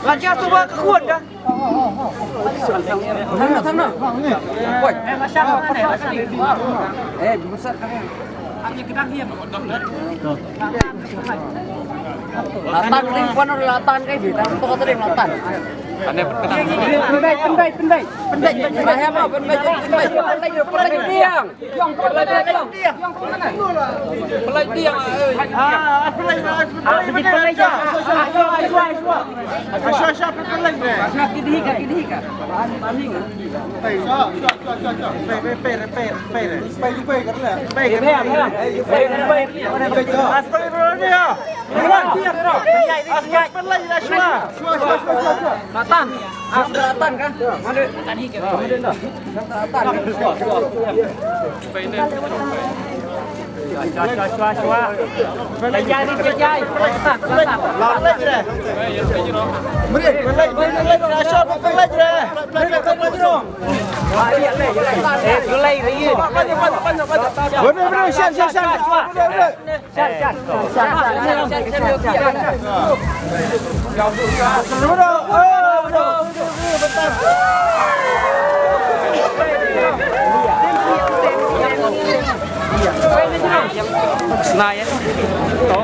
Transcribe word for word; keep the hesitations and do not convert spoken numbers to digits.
Raja tu ba ka khun dah. Tang na, tang na. Woi. Eh, besar kan. Latan ring pano latan kai di. Tang to kata ring latan. Pendai, pendai, pendai. Pendai, pendai. Rahya ma pendai, pendai. Pendai, pendai. Yang kau lagi yang. Pelai tiang, eh. Ah, pelai, pelai, pelai, pelai, pelai. Aswa, aswa, pelai, pelai. Aswa kidhi ka, kidhi ka. Paning, paning. Aswa, aswa, aswa, aswa. Pei, pei, pei, pei, pei. Pei, pei, pei, pei. Pei, pei, pei. Aswa, pelai, pelai, pelai. Aswa, pelai, aswa. Aswa, aswa, aswa, aswa. Matan. Ah, sudah matan kan? Ada. Tadi ke. Sna ya. To.